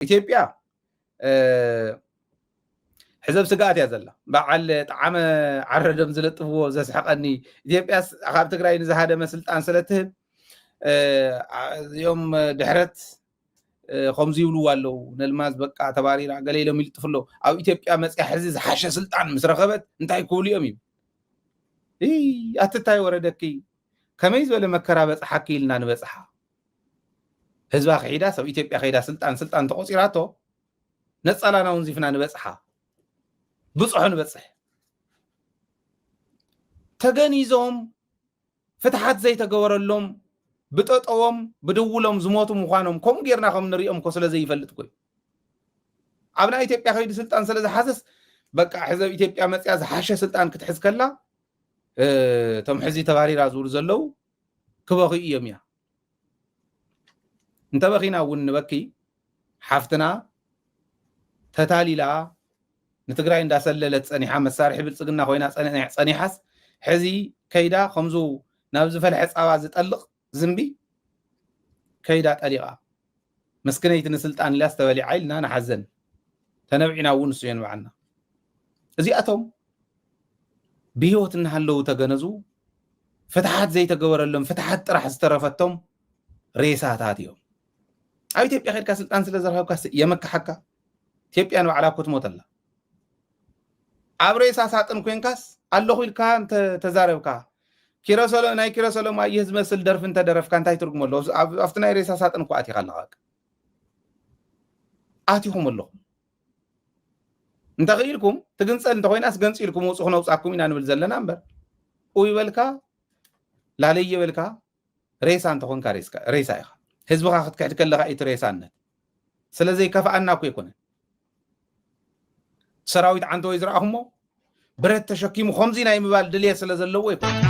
ኢትዮጵያ ሕዘብ ስግኣት እያ ዘላ። በዓል ጣዕመ ዓረዶም ዝለጥፍዎ ዘስሕቐኒ፣ ኢትዮጵያስ ካብ ትግራይ ንዝሃደመ ስልጣን ስለ ትህብ፣ እዚኦም ድሕረት ከምዚ ይብልዋ ኣለዉ፣ ነልማዝ በቃ ተባሪራ ገለ ኢሎም ይልጥፉ ኣለዉ። ኣብ ኢትዮጵያ መፅያ ሕዚ ዝሓሸ ስልጣን ምስ ረኸበት እንታይ ክብሉ እዮም እዩ። ኣትታይ ወረደኪ፣ ከመይ ዝበለ መከራ በፅሓኪ ኢልና ንበፅሓ። ህዝባ ክሒዳ ሰብ ኢትዮጵያ ከይዳ ስልጣን ስልጣን ተቆፂራቶ፣ ነፃላና እውን ዚፍና ንበፅሓ፣ ብፅሑ ንበፅሕ። ተገኒዞም ፍትሓት ዘይተገበረሎም ብጠጠዎም ብድውሎም ዝሞቱ ምዃኖም ከምኡ ጌርና ከም ንሪኦም እኮ ስለ ዘይፈልጥ እኮ እዩ። ኣብ ናይ ኢትዮጵያ ከይዱ ስልጣን ስለ ዝሓዘስ በቃ ሕዚ ኣብ ኢትዮጵያ መፅያ ዝሓሸ ስልጣን ክትሕዝ ከላ እቶም ሕዚ ተባሪራ ዝብሉ ዘለዉ ክበኽዩ እዮም እያ። እንተበኺና እውን ንበኪ። ሓፍትና ተታሊላ ንትግራይ እንዳሰለለት ፀኒሓ፣ መሳርሒ ብልፅግና ኮይና ፀኒሓስ ሕዚ ከይዳ ከምዙ ናብ ዝፈልሐ ፃባ ዝጠልቕ ዝንቢ ከይዳ ጠሊቓ፣ መስክነይቲ ንስልጣን ኢላ ዝተበሊዓ ኢልና ንሓዘን። ተነብዒና እውን ንሱ የንብዓና። እዚኣቶም ብህይወት እናሃለዉ ተገነዙ ፍትሓት ዘይተገበረሎም፣ ፍትሓት ጥራሕ ዝተረፈቶም ሬሳታት እዮም። ኣብ ኢትዮጵያ ከድካ ስልጣን ስለ ዘረኸብካ የመክሓካ። ኢትዮጵያ ንባዕላ እኮ ትሞተላ። ኣብ ሬሳ ሳጥን ኮንካስ ኣለኹ ኢልካ እንተ ተዛረብካ፣ ኪሮሰሎ ናይ ኪሮሰሎ ማየህ ዝመስል ደርፊ እንተደረፍካ እንታይ ትርጉም ኣለዎ? ኣብቲ ናይ ሬሳ ሳጥን እኮ ኣቲኻ ኣለኻ። ኣቲኹም ኣለኹም። እንተኽኢልኩም ትግንፀል እንተኮይናስ ገንፂልኩም ውፁ ክነውፃኩም ኢና ንብል ዘለና እምበር፣ ኡይ በልካ ላለየ በልካ ሬሳ እንተኾንካ ሬሳ ኢኻ። ህዝብኻ ክትክሕድ ከለኻ እቲ ሬሳነት ስለ ዘይከፍኣና እኮ ኣይኮነን። ሰራዊት ዓንተወይ ዝረኣኹሞ ብረት ተሸኪሙ ከምዚ ናይ ምባል ድልየት ስለ ዘለዎ ኣይኮነን።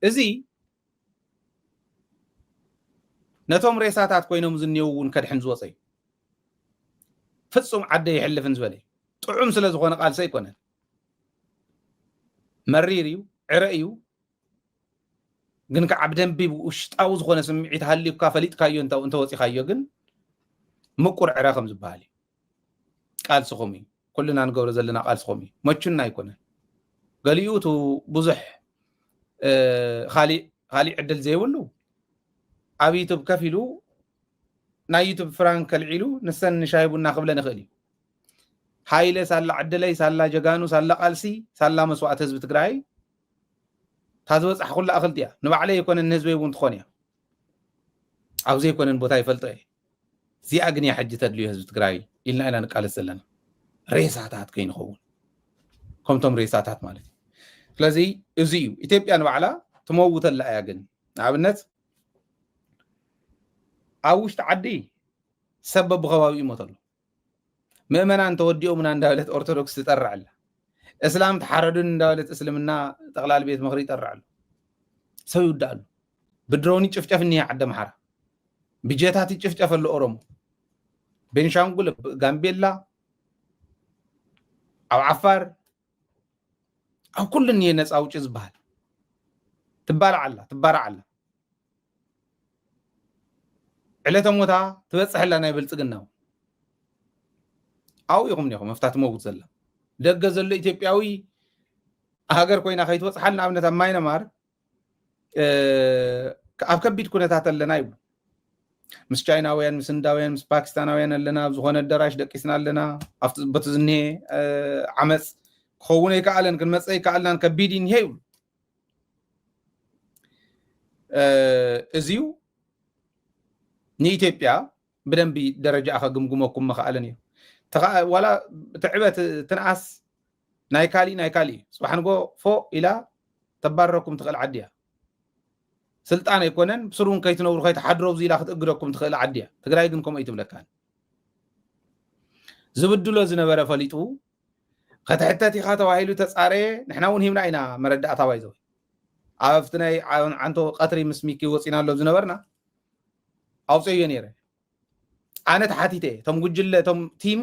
እዚ ነቶም ሬሳታት ኮይኖም ዝኔው እውን ከድሕን ዝወፀ እዩ። ፍፁም ዓደ ይሕልፍን ዝበለ እዩ። ጥዑም ስለ ዝኾነ ቃልሲ ኣይኮነን። መሪር እዩ፣ ዕረ እዩ። ግን ከዓ ብደንቢ ውሽጣዊ ዝኾነ ስምዒት ሃልዩካ ፈሊጥካዮ እንተ- እንተወፂኻዮ ግን ምቁር ዕረ ከም ዝበሃል እዩ። ቃልስኹም እዩ። ኩልና ንገብሮ ዘለና ቃልስኹም እዩ። መቹና ኣይኮነን። ገሊኡ እቲ ብዙሕ ካሊእ ዕድል ዘይብሉ ኣብ ዩቱብ ከፊሉ ናይ ዩቱብ ፍራንክ ከልዒሉ ንሰን ንሻሂ ቡና ክብለ ንኽእል እዩ። ሃይለ ሳላ ዕድለይ፣ ሳላ ጀጋኑ፣ ሳላ ቃልሲ፣ ሳላ መስዋእቲ ህዝቢ ትግራይ እታ ዝበፃሕኩላ እኽልቲ እያ። ንባዕለይ ኣይኮነን ንህዝበይ እውን ትኾን እያ። ኣብ ዘይኮነን ቦታ ይፈልጦ እየ። እዚኣ ግን እያ ሕጂ ተድልዮ ህዝቢ ትግራይ ኢልና ኢና ንቃለስ ዘለና። ሬሳታት ከይንኸውን ከምቶም ሬሳታት ማለት እዩ። ስለዚ እዚ እዩ ኢትዮጵያ ንባዕላ ትመውተላ እያ። ግን ንኣብነት ኣብ ውሽጢ ዓዲ ሰብ በብኸባቢኡ ይሞት ኣሎ። ምእመናን ተወዲኦምና እንዳበለት ኦርቶዶክስ ትጠርዕ ኣላ። እስላም ተሓረዱን እንዳበለት እስልምና ጠቕላሊ ቤት ምኽሪ ይጠርዕ ኣሎ። ሰብ ይውዳእ ኣሎ። ብድሮን ይጭፍጨፍ እኒሄ ዓዲ ኣምሓራ። ብጀታት ይጭፍጨፍ ኣሎ ኦሮሞ። ቤንሻንጉል፣ ጋምቤላ፣ ኣብ ዓፋር፣ ኣብ ኩሉ እኒሄ ነፃ ኣውጪ ዝበሃል። ትባላዕ ኣላ፣ ትባራዕ ኣላ። ዕለተ ሞታ ትበፅሐላ ናይ ብልፅግና እውን። ኣብኡ ኢኹም እኒኹም መፍታት መውት ዘላ። ደገ ዘሎ ኢትዮጵያዊ ሃገር ኮይና ከይትበፅሓል ንኣብነት ኣብ ማይነማር ኣብ ከቢድ ኩነታት ኣለና ይብሉ። ምስ ቻይናውያን፣ ምስ ህንዳውያን፣ ምስ ፓኪስታናውያን ኣለና፣ ኣብ ዝኾነ ኣዳራሽ ደቂስና ኣለና። ኣብቲ በቲ ዝኒሄ ዓመፅ ክኸውን ኣይከኣለን፣ ክንመፀ ኣይከኣልናን፣ ከቢድ እዩ እኒሄ ይብሉ። እዚዩ ንኢትዮጵያ ብደንቢ ደረጃኣ ከግምግመኩም መኽኣለ ነይሩ። ዋላ ትዕበ ትንኣስ ናይ ካሊእ ናይ ካሊእ እዩ። ፅባሕ ንጎ ፎ ኢላ ተባረረኩም ትኽእል ዓዲ እያ። ስልጣን ኣይኮነን ብስሩ እውን ከይትነብሩ ከይትሓድሩ ኣብዚ ኢላ ክትእግደኩም ትኽእል ዓዲ እያ። ትግራይ ግን ከምኡ ኣይትብለካን። ዝብድሎ ዝነበረ ፈሊጡ ክትሕተት ኢኻ ተባሂሉ ተፃረየ። ንሕና እውን ሂብና ኢና መረዳእታ ባይዘወይ ኣብቲ ናይ ዓንቶ ቀትሪ ምስ ሚኪ ወፂና ኣሎ ዝነበርና ኣውፀዮ ነይረ። ኣነ ተሓቲተ እየ። እቶም ጉጅለ እቶም ቲም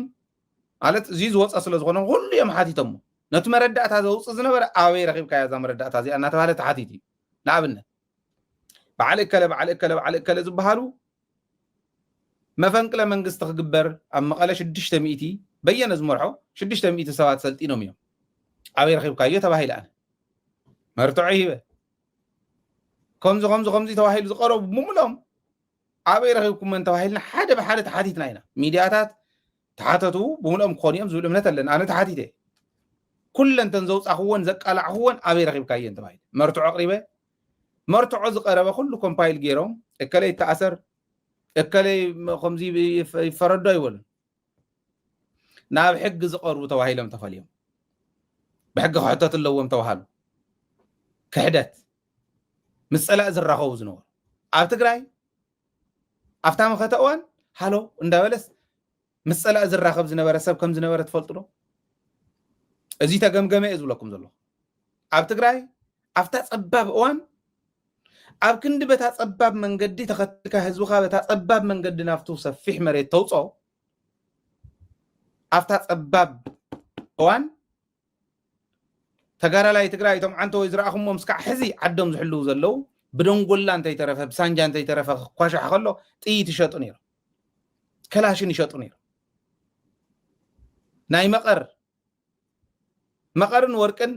ማለት እዚ ዝወፀ ስለ ዝኾነ ኩሉ እዮም ሓቲቶሞ። ነቲ መረዳእታ ዘውፅእ ዝነበረ ኣበይ ረኺብካያ እዛ መረዳእታ እዚኣ እናተባሃለ ተሓቲቱ እዩ። ንኣብነት በዓል እከለ በዓል እከለ በዓል እከለ ዝበሃሉ መፈንቅለ መንግስቲ ክግበር ኣብ መቐለ ሽዱሽተ ሚእቲ በየነ ዝመርሖ ሽዱሽተ ሚእቲ ሰባት ሰልጢኖም እዮም። ኣበይ ረኺብካዮ ተባሂለ ኣነ መርትዖ ሂበ። ከምዚ ከምዚ ከምዚ ተባሂሉ ዝቀረቡ ብምሎም ኣበይ ረኺብኩመን ተባሂልና ሓደ ብሓደ ተሓቲትና ኢና። ሚድያታት ተሓተቱ ብምሎም ክኾኑ እዮም ዝብል እምነት ኣለን። ኣነ ተሓቲተ ኩለንተን ዘውፃኽዎን ዘቃላዕኽዎን ኣበይ ረኺብካየን ተባሂለ መርትዖ ኣቅሪበ። መርትዖ ዝቀረበ ኩሉ ኮምፓይል ገይሮም እከለይ ይተኣሰር እከለይ ከምዚ ይፈረዶ ኣይበሉን። ናብ ሕጊ ዝቀርቡ ተባሂሎም ተፈልዮም ብሕጊ ክሕተቱ ኣለዎም ተባሃሉ። ክሕደት ምስ ፀላእ ዝራኸቡ ዝነበሩ ኣብ ትግራይ ኣብታ መኸተ እዋን ሃሎ እንዳበለስ ምስ ፀላእ ዝራኸብ ዝነበረ ሰብ ከም ዝነበረ ትፈልጡ ዶ? እዚ ተገምገመ እየ ዝብለኩም ዘለኹ። ኣብ ትግራይ ኣብታ ፀባብ እዋን ኣብ ክንዲ በታ ፀባብ መንገዲ ተኸትልካ ህዝብኻ በታ ፀባብ መንገዲ ናብቱ ሰፊሕ መሬት ተውፅኦ ኣብታ ፀባብ እዋን ተጋዳላይ ትግራይ እቶም ዓንተወይ ዝረኣኹሞም እስካዕ ሕዚ ዓዶም ዝሕልው ዘለዉ ብደንጎላ እንተይተረፈ ብሳንጃ እንተይተረፈ ክኳሻሕ ከሎ ጥይት ይሸጡ ነይሮም። ከላሽን ይሸጡ ነይሮም። ናይ መቐር መቐርን ወርቅን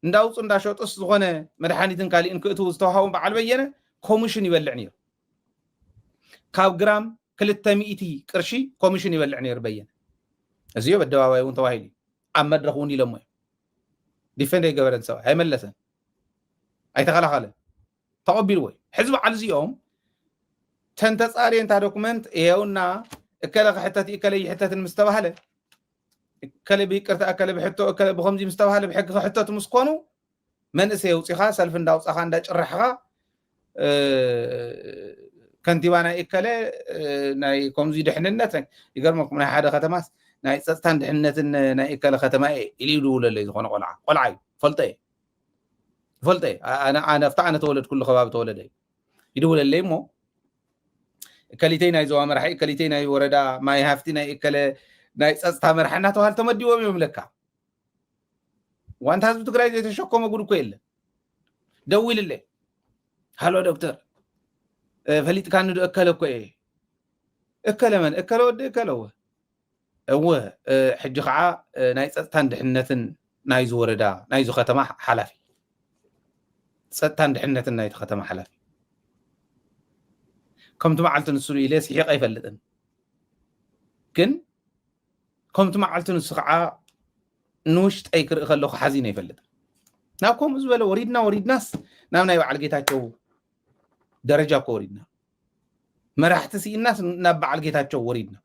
እንዳውፁ እንዳሸጡስ ዝኾነ መድሓኒትን ካሊእን ክእትዉ ዝተዋሃቦም በዓል በየነ ኮሚሽን ይበልዕ ነይሩ። ካብ ግራም ክልተ ሚእቲ ቅርሺ ኮሚሽን ይበልዕ ነይሩ በየነ። እዚዮ በደባባይ እውን ተባሂሉ እዩ። ኣብ መድረኽ እውን ኢሎሞ እዩ። ዲፌንድ ኣይገበረን ሰብኣይ ኣይመለሰን ኣይተኸላኸለን ተቐቢልዎ እዩ። ሕዚ በዓል እዚኦም ተንተፃሪ እንታ ዶኩመንት ይሄውና እከለ ክሕተት እከለ ይሕተትን ምስ ተባህለ እከለ ብይቅርታ እከለ ብሕቶ እከለ ብከምዚ ምስ ተባህለ ብሕጊ ክሕተቱ ምስ ኮኑ መንእሰይ የውፂኻ ሰልፊ እንዳውፃኻ እንዳጭራሕኻ ከንቲባ ናይ እከለ ናይ ከምዚ ድሕንነት ይገርመኩም ናይ ሓደ ከተማስ ናይ ፀፅታን ድሕንነትን ናይ እከለ ከተማ ኢሉ ይድውለለይ ዝኾነ ቆልዓ ቆልዓ እዩ ፈልጠ እየ ፈልጠ እየ ኣፍታ ኣነ ተወለድኩሉ ከባቢ ተወለደ እዩ ይድውለለይ እሞ እከሊተይ ናይ ዞባ መራሒ እከሊተይ ናይ ወረዳ ማይ ሃፍቲ ናይ እከለ ናይ ፀፅታ መርሓ እናተባሃሉ ተመዲቦም እዮም ለካ ዋንታ ህዝቢ ትግራይ ዘይተሸከመ ጉድ እኮ የለን ደዊልለ ሃሎ ዶክተር ፈሊጥካኒ ዶ እከለ እኮ እየ እከለ መን እከለ ወዲ እከለ እወ እወ ሕጂ ከዓ ናይ ፀጥታን ድሕነትን ናይዚ ወረዳ ናይዚ ከተማ ሓላፊ ፀጥታን ድሕነትን ናይቲ ከተማ ሓላፊ ከምቲ መዓልቲ ንስሉ ኢለ ስሒቀ ኣይፈልጥን ግን ከምቲ መዓልቲ ንሱ ከዓ ንውሽጠይ ክርኢ ከለኩ ሓዚነ ይፈልጥ ናብ ከምኡ ዝበለ ወሪድና ወሪድናስ ናብ ናይ በዓል ጌታቸው ደረጃ እኮ ወሪድና መራሕቲ ስኢናስ ናብ በዓል ጌታቸው ወሪድና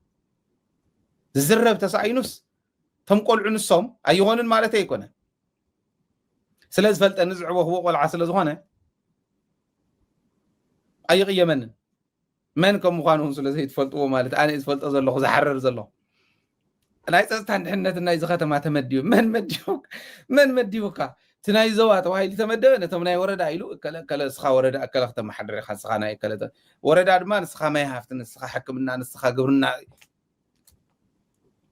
ዝዝረብ ተሳኢኑስ ቶም ቆልዑ ንሶም ኣይኾንን ማለት ኣይኮነን ስለ ዝፈልጠኒ ዝዕበኽዎ ቆልዓ ስለ ዝኾነ ኣይቕየመንን መን ከም ምዃኑ እውን ስለ ዘይትፈልጥዎ ማለት ኣነ ዝፈልጦ ዘለኹ ዝሓረር ዘለኹ ናይ ፀጥታን ድሕነትን ናይዚ ከተማ ተመዲቡ መን መዲቡ መን መዲቡካ እቲ ናይ ዞባ ተባሂሉ ተመደበ ነቶም ናይ ወረዳ ኢሉ እከለ እከለ እስኻ ወረዳ እከለ ክተመሓድር ኢኻ ንስኻ ናይ እከለ ወረዳ ድማ ንስኻ ማይ ሃፍቲ ንስኻ ሕክምና ንስኻ ግብርና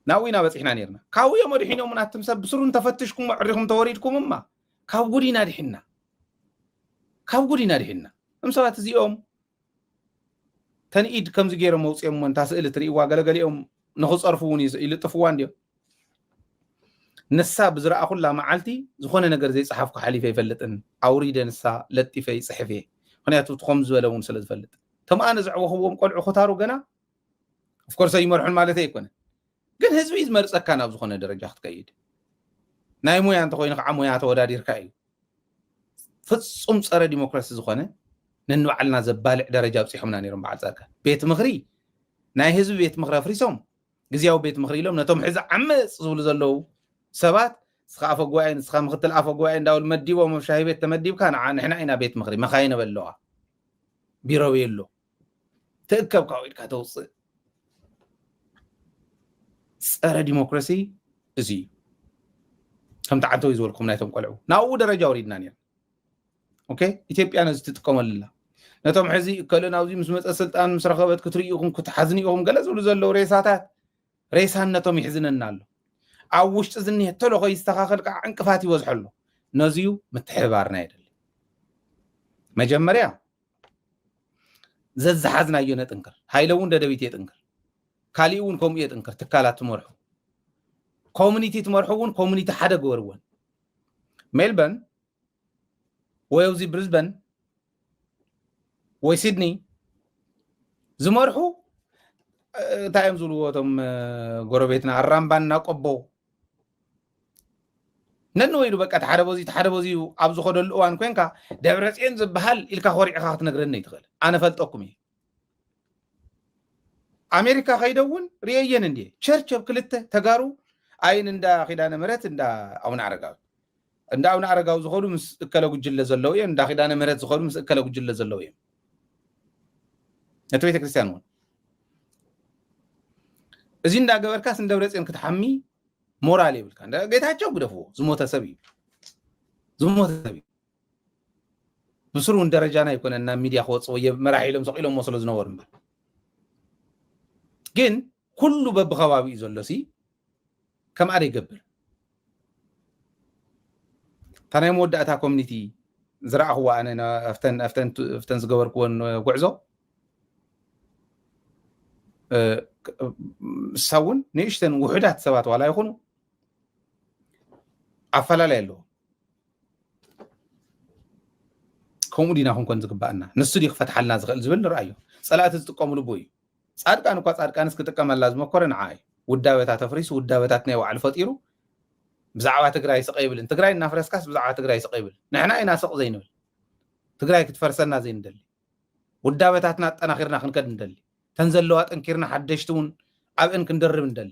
ናብኡ ኢና በፂሕና ነርና ካብኡ እዮም ኣድሒኖም ናትም ሰብ ብስሩ እንተፈትሽኩም ኣዕሪኹም ተወሪድኩም እማ ካብ ጉድ ኢና ድሒና ካብ ጉድ ኢና ድሒና እም ሰባት እዚኦም ተንኢድ ከምዚ ገይሮም መውፅኦም እሞ እንታ ስእሊ ትርእይዋ ገለገሊኦም ንኽፀርፉ እውን ይልጥፍዋ እንዲዮም ንሳ ብዝረኣኹላ መዓልቲ ዝኾነ ነገር ዘይፀሓፍኩ ሓሊፈ ይፈልጥን ኣውሪደ ንሳ ለጢፈ ይፅሕፍ እየ ምክንያቱ ትኸም ዝበለ እውን ስለ ዝፈልጥ ተምኣነ ዘዕወኽዎም ቆልዑ ክታሩ ገና ኦፍኮርስ ኣይመርሑን ማለት ኣይኮነ ግን ህዝቢ ዝመርፀካ ናብ ዝኾነ ደረጃ ክትከይድ ናይ ሙያ እንተኮይኑ ከዓ ሙያ ተወዳዲርካ እዩ ፍፁም ፀረ ዲሞክራሲ ዝኾነ ነንባዕልና ዘባልዕ ደረጃ ኣብፂሖምና ነይሮም በዓል ፃድቃን ቤት ምክሪ ናይ ህዝቢ ቤት ምክሪ ኣፍሪሶም ግዜያዊ ቤት ምክሪ ኢሎም ነቶም ሕዚ ዓመፅ ዝብሉ ዘለዉ ሰባት ንስኻ ኣፈ ጉባኤ ንስኻ ምክትል ኣፈ ጉባኤ እንዳበሉ መዲቦም ኣብ ሻሂ ቤት ተመዲብካ ንዓ ንሕና ኢና ቤት ምክሪ መኻይን በለዋ ቢሮ የሎ ትእከብ ካብ ኢድካ ተውፅእ ፀረ ዲሞክራሲ እዚ እዩ ከምቲ ዓንተው ዝበልኩም ናይቶም ቆልዑ ናብኡ ደረጃ ወሪድና ነር ኦኬ ኢትዮጵያ ነዚ ትጥቀመሉላ ነቶም ሕዚ እከለ ናብዚ ምስ መፀ ስልጣን ምስ ረኸበት ክትርእኹም ክትሓዝኒ ኢኹም ገለ ዝብሉ ዘለዉ ሬሳታት ሬሳነቶም ይሕዝነና ኣሎ ኣብ ውሽጢ ዝኒሀ ተሎ ከይስተኻኸል ከዓ ዕንቅፋት ይበዝሖ ኣሎ። ነዚዩ ምትሕብባርና የድሊ። መጀመርያ ዘዝሓዝናዮ ነጥንክር። ሃይለ እውን ደደቢት የጥንክር። ካሊእ እውን ከምኡ የጥንክር። ትካላት ትመርሑ፣ ኮሚኒቲ ትመርሑ እውን ኮሚኒቲ ሓደ ግበርወን። ሜልበርን ወይ ኣብዚ ብሪዝበን ወይ ሲድኒ ዝመርሑ እንታይ እዮም ዝብልዎ እቶም ጎረቤትና ኣራምባና ቆቦ ነንወይኑ በቃ ተሓደ በዚ ተሓደ በዚ ኣብ ዝኸደሉ እዋን ኮንካ ደብረፅዮን ዝበሃል ኢልካ ኮሪዕካ ክትነግረኒ ይትኽእል። ኣነ ፈልጠኩም እየ። ኣሜሪካ ከይደ እውን ርእየየን እንድየ። ቸርች ኣብ ክልተ ተጋሩ ኣይን እንዳ ኪዳነ ምሕረት እንዳ ኣቡነ ኣረጋዊ እንዳ ኣቡነ ኣረጋዊ ዝኸዱ ምስ እከለ ጉጅለ ዘለዉ እዮም። እንዳ ኪዳነ ምሕረት ዝኸዱ ምስ እከለ ጉጅለ ዘለዉ እዮም። ነቲ ቤተክርስትያን እውን እዚ እንዳገበርካስ ንደብረፅዮን ክትሓሚ ሞራል የብልካ። እንደ ጌታቸው ግደፍዎ፣ ዝሞተ ሰብ እዩ። ዝሞተ ሰብ እዩ። ብስሩ እውን ደረጃና ኣይኮነን ናብ ሚድያ ክወፅእ ወይ መራሒ ኢሎም ሰቂሎሞ ስለ ዝነበሩ እምበር። ግን ኩሉ በብኸባቢኡ ዘሎ ሲ ከምኣ ዶ ይገብር? እታ ናይ መወዳእታ ኮሚኒቲ ዝረኣኽዋ ኣነ ና- ኣብተን ኣብተን ኣብተን ዝገበርክወን ጉዕዞ እሳ እውን ንእሽተን ውሑዳት ሰባት ዋላ ይኹኑ ኣፈላለይ ኣለዎ። ከምኡ ዲና ክንኮን ዝግባኣና? ንሱ ዲ ክፈትሓልና ዝኽእል ዝብል ንርኣዮ። ፀላእቲ ዝጥቀምሉ ቦ እዩ። ፃድቃን እኳ ፃድቃንስ ክጥቀመላ ዝመኮረ ንዓ እዩ። ውዳበታት ኣፍሪሱ ውዳበታት ናይ ባዕሉ ፈጢሩ ብዛዕባ ትግራይ ስቕ ይብልን ትግራይ እናፍረስካስ ብዛዕባ ትግራይ ስቕ ይብል። ንሕና ኢና ስቕ ዘይንብል። ትግራይ ክትፈርሰና ዘይንደሊ። ውዳበታትና ኣጠናኺርና ክንከድ ንደሊ። ተን ዘለዋ ጠንኪርና ሓደሽቲ እውን ኣብእን ክንደርብ ንደሊ።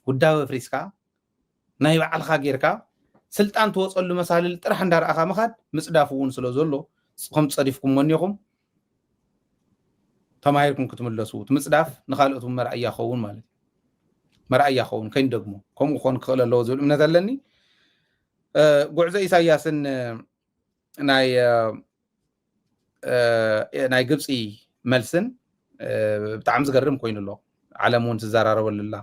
ውዳበ ኣፍሪስካ ናይ ባዕልኻ ጌርካ ስልጣን ትወፀሉ መሳልል ጥራሕ እንዳረኣኻ ምኻድ ምፅዳፍ እውን ስለ ዘሎ ከም ፀዲፍኩም መኒኹም ተማሂርኩም ክትምለሱ እቲ ምፅዳፍ ንካልኦት እውን መርኣያ ክኸውን ማለት እዩ። መርኣያ ክኸውን ከይንደግሞ ከምኡ ክኾን ክኽእል ኣለዎ ዝብል እምነት ኣለኒ። ጉዕዞ ኢሳያስን ናይ ናይ ግብፂ መልስን ብጣዕሚ ዝገርም ኮይኑ ኣሎ። ዓለም እውን ትዘራረበሉ ኣላ።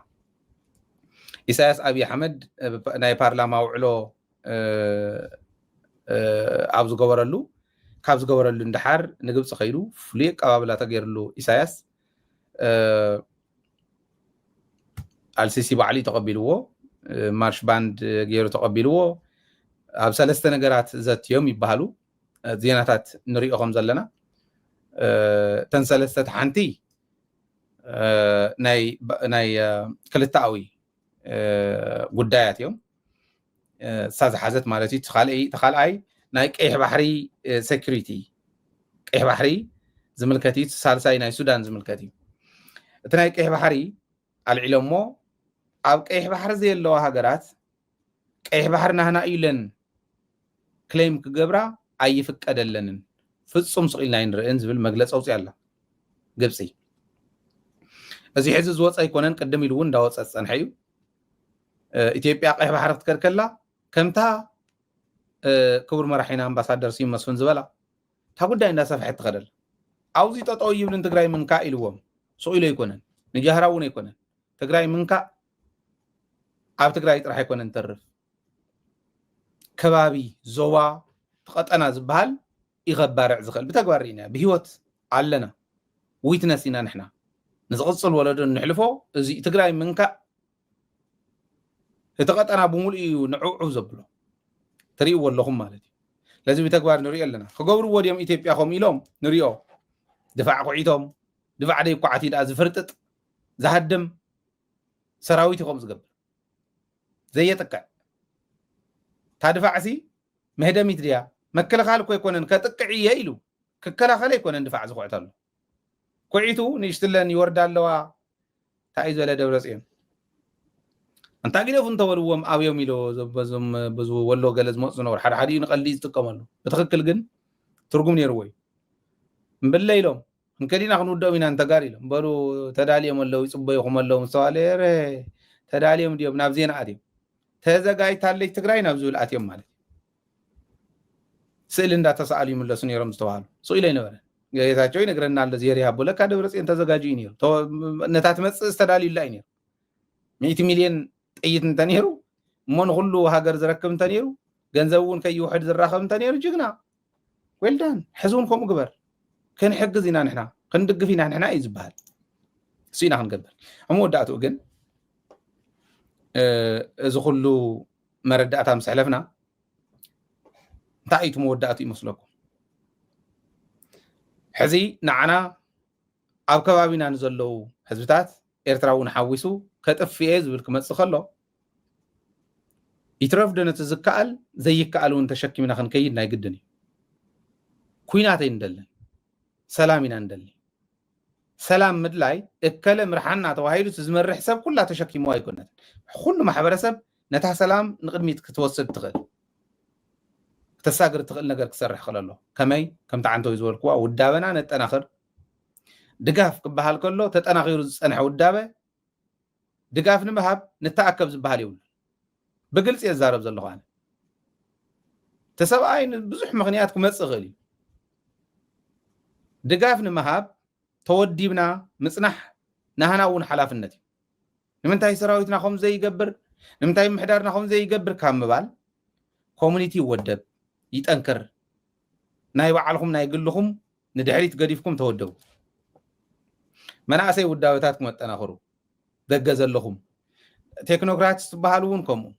ኢሳያስ ኣብይ ኣሕመድ ናይ ፓርላማ ውዕሎ ኣብ ዝገበረሉ ካብ ዝገበረሉ ንደሓር ንግብፂ ከይዱ ፍሉይ ኣቀባብላ ተገይርሉ ኢሳያስ ኣልሲሲ ባዕሉ እዩ ተቐቢልዎ። ማርሽ ባንድ ገይሩ ተቐቢልዎ። ኣብ ሰለስተ ነገራት ዘትዮም ይበሃሉ ዜናታት ንሪኦ ከም ዘለና እተን ሰለስተ ሓንቲ ናይ ክልተኣዊ ጉዳያት እዮም። እሳ ዝሓዘት ማለት እዩ። ተካልኣይ ናይ ቀይሕ ባሕሪ ሴኩሪቲ ቀይሕ ባሕሪ ዝምልከት እዩ። ሳልሳይ ናይ ሱዳን ዝምልከት እዩ። እቲ ናይ ቀይሕ ባሕሪ ኣልዒሎሞ ኣብ ቀይሕ ባሕሪ ዘየለዋ ሃገራት ቀይሕ ባሕሪ ናህና እዩ ኢለን ክሌም ክገብራ ኣይፍቀደለንን፣ ፍፁም ስቕ ኢልና ኣይንርእን ዝብል መግለፂ ኣውፅያ ኣላ ግብፂ። እዚ ሕዚ ዝወፀ ኣይኮነን፣ ቅድም ኢሉ እውን እንዳወፀ ዝፀንሐ እዩ። ኢትዮጵያ ቀይሕ ባሕሪ ክትከድ ከላ ከምታ ክቡር መራሒና ኣምባሳደር ስዩም መስፍን ዝበላ እታ ጉዳይ እንዳሰፍሐት ትኸደል። ኣብዚ ጠጠው ይብልን ትግራይ ምንካእ ኢልዎም ስቕ ኢሉ ኣይኮነን፣ ንጃህራ እውን ኣይኮነን። ትግራይ ምንካእ ኣብ ትግራይ ጥራሕ ኣይኮነን ተርፍ ከባቢ ዞባ ትቐጠና ዝበሃል ይኸባርዕ ዝኽእል ብተግባር ኢና ብሂወት ኣለና። ዊትነስ ኢና ንሕና ንዝቕፅል ወለዶ እንሕልፎ እዚ ትግራይ ምንካእ እቲ ቀጠና ብምሉእ እዩ ንዕዑ ዘብሎ ትርእይዎ ኣለኹም ማለት እዩ። ስለዚ ብተግባር ንሪኦ ኣለና። ክገብርዎ ድዮም ኢትዮጵያ ከምኡ ኢሎም ንሪኦ። ድፋዕ ኩዒቶም ድፋዕ ደይኳዓት እዩ ደኣ ዝፍርጥጥ ዝሃድም ሰራዊት እዩ ከምኡ ዝገብር ዘየጥቅዕ እታ ድፋዕሲ መህደሚት ድያ? መክልኻል እኮ ኣይኮነን ከጥቅዕ እየ ኢሉ ክከላኸል ኣይኮነን ድፋዕ ዝኹዕተሉ ኩዒቱ ንእሽትለን ይወርዳ ኣለዋ። እንታይ እዩ ዝበለ ደብረፅዮን? እንታ ግደፉ እንተበልዎም ኣብዮም ኢሎ በዞም በዚ ወሎ ገለ ዝመፁ ዝነበሩ ሓደ ሓደ እዩ ንቀልዲ ዝጥቀመሉ ብትክክል ግን ትርጉም ነይርዎ እዩ። እምብለ ኢሎም እንከዲና ክንውደኦም ኢና እንተጋር ኢሎም በሉ ተዳልዮም ኣለዉ ይፅበዩኹም ኣለዉ ምስተባለ ረ ተዳልዮም ድዮም ናብ ዜና ኣትዮም ተዘጋጅታለች ትግራይ ናብ ዝብል ኣትዮም ማለት እዩ። ስእሊ እንዳተሰኣሉ ይምለሱ ነይሮም ዝተባሃሉ ስቕ ኢሎ ይነበረ ጌታቸው ይነግረና ኣሎ ዜር ይሃቦ ለካ ደብረፅዮን ተዘጋጅዩ ነይሩ ነታ ትመፅእ ዝተዳልዩላ እዩ ነይሩ ሚእቲ ሚልዮን ጥይት እንተነይሩ እሞ ንኩሉ ሃገር ዝረክብ እንተነይሩ ገንዘብ እውን ከይውሕድ ዝራኸብ እንተነይሩ ጅግና well done። ሕዚ እውን ከምኡ ግበር። ክንሕግዝ ኢና ንሕና፣ ክንድግፍ ኢና ንሕና እዩ ዝበሃል። እሱ ኢና ክንገብር። ኣብ መወዳእትኡ ግን እዚ ኩሉ መረዳእታ ምስ ሕለፍና እንታይ እዩ እቲ መወዳእትኡ ይመስለኩም? ሕዚ ንዓና ኣብ ከባቢና ንዘለዉ ህዝብታት ኤርትራ እውን ሓዊሱ ከጥፍኤ ዝብል ክመፅእ ከሎ ይትረፍ ዶ ነቲ ዝከኣል ዘይከኣል እውን ተሸኪምና ክንከይድ ናይ ግድን እዩ። ኩናት ኣይንደልን፣ ሰላም ኢና ንደሊ። ሰላም ምድላይ እከለ ምርሓና ተባሂሉ እቲ ዝመርሕ ሰብ ኩላ ተሸኪምዋ ኣይኮነትን። ኩሉ ማሕበረሰብ ነታ ሰላም ንቅድሚት ክትወስድ ትኽእል ክተሳግር ትኽእል ነገር ክሰርሕ ክእል ኣሎ። ከመይ? ከምቲ ዓንተው ዝበልክዋ ውዳበና ነጠናኽር። ድጋፍ ክበሃል ከሎ ተጠናኺሩ ዝፀንሐ ውዳበ ድጋፍ ንምሃብ ንተኣከብ ዝበሃል የብሉን። ብግልፂ የዛረብ ዘለኹ ኣነ። እቲ ሰብኣይ ንብዙሕ ምኽንያት ክመፅእ ይኽእል እዩ። ድጋፍ ንምሃብ ተወዲብና ምፅናሕ ናህና እውን ሓላፍነት እዩ። ንምንታይ ሰራዊትና ከም ዘይገብር፣ ንምንታይ ምሕዳርና ከም ዘይገብር ካብ ምባል ኮሚኒቲ ይወደብ፣ ይጠንክር። ናይ ባዕልኹም ናይ ግልኹም ንድሕሪት ገዲፍኩም ተወደቡ። መናእሰይ ውዳበታትኩም ኣጠናኽሩ። ደገ ዘለኹም ቴክኖክራትስ ትበሃሉ እውን ከምኡ፣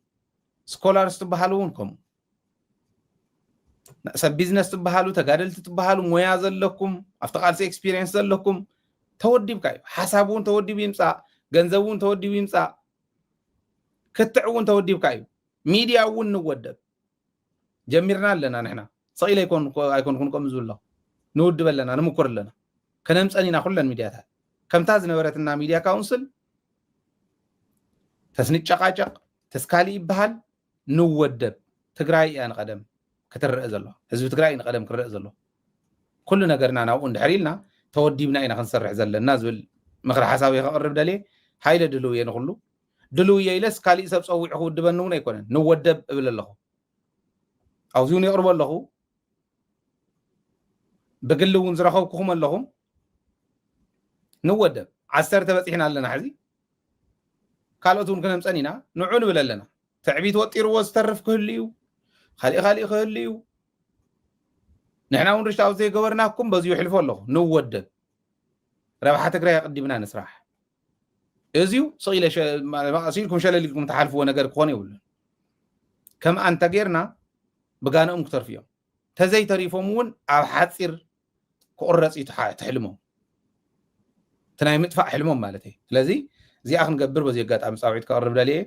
ስኮላርስ ትበሃሉ እውን ከምኡ፣ ሰብ ቢዝነስ ትበሃሉ፣ ተጋደልቲ ትበሃሉ፣ ሞያ ዘለኩም፣ ኣብቲ ቃልሲ ኤክስፒሪየንስ ዘለኩም ተወዲብካ እዩ። ሓሳብ እውን ተወዲቡ ይምፃእ፣ ገንዘብ እውን ተወዲቡ ይምፃእ፣ ክትዕ እውን ተወዲብካ እዩ። ሚድያ እውን ንወደብ ጀሚርና ኣለና። ንሕና ሰቕ ኢለ ኣይኮንኩን ከምኡ ዝብሎ ንውድብ ኣለና፣ ንምኩር ኣለና። ከነምፀን ኢና ኩለን ሚድያታት ከምታ ዝነበረትና ሚድያ ካውንስል ተስንጨቃጨቅ ተስካሊ ይበሃል። ንወደብ። ትግራይ እያ ንቀደም ክትረአ ዘሎ፣ ህዝቢ ትግራይ እዩ ንቀደም ክረአ ዘሎ። ኩሉ ነገርና ናብኡ እንድሕር ኢልና ተወዲብና ኢና ክንሰርሕ ዘለና ዝብል ምክሪ ሓሳብ እየ ከቕርብ ደልየ። ሃይለ ድልው እየ ንኩሉ ድልው እየ ኢለስ ካሊእ ሰብ ፀዊዑ ክውድበኒ እውን ኣይኮነን። ንወደብ እብል ኣለኹ። ኣብዚ እውን የቕርቦ ኣለኹ። ብግሊ እውን ዝረኸብኩኹም ኣለኹም። ንወደብ ዓሰርተ በፂሕና ኣለና። ሕዚ ካልኦት እውን ክነምፀን ኢና። ንዑ ንብል ኣለና። ትዕቢት ወጢርዎ ዝተርፍ ክህሉ እዩ። ካሊእ ካሊእ ክህሉ እዩ። ንሕና እውን ርሽታ ዘይገበርናኩም በዚሁ ሕልፎ ኣለኹ። ንወደብ ረብሓ ትግራይ ኣቐዲምና ንስራሕ። እዚዩ ስቕ ኢለ ሸ- ማ- ማ- ስኢልኩም ሸለል ኢልኩም ትሓልፍዎ ነገር ክኾን የብሉን። ከምኣ እንተጌርና ብጋንኦም ክተርፉ እዮም። ተዘይተሪፎም እውን ኣብ ሓፂር ክቑረፅ እዩ ትሓ- ትሕልሞም። እቲ ናይ ምጥፋእ ሕልሞም ማለት እዩ። ስለዚ እዚኣ ክንገብር በዚ ኣጋጣሚ ፃውዒት ከቕርብ ደልየ።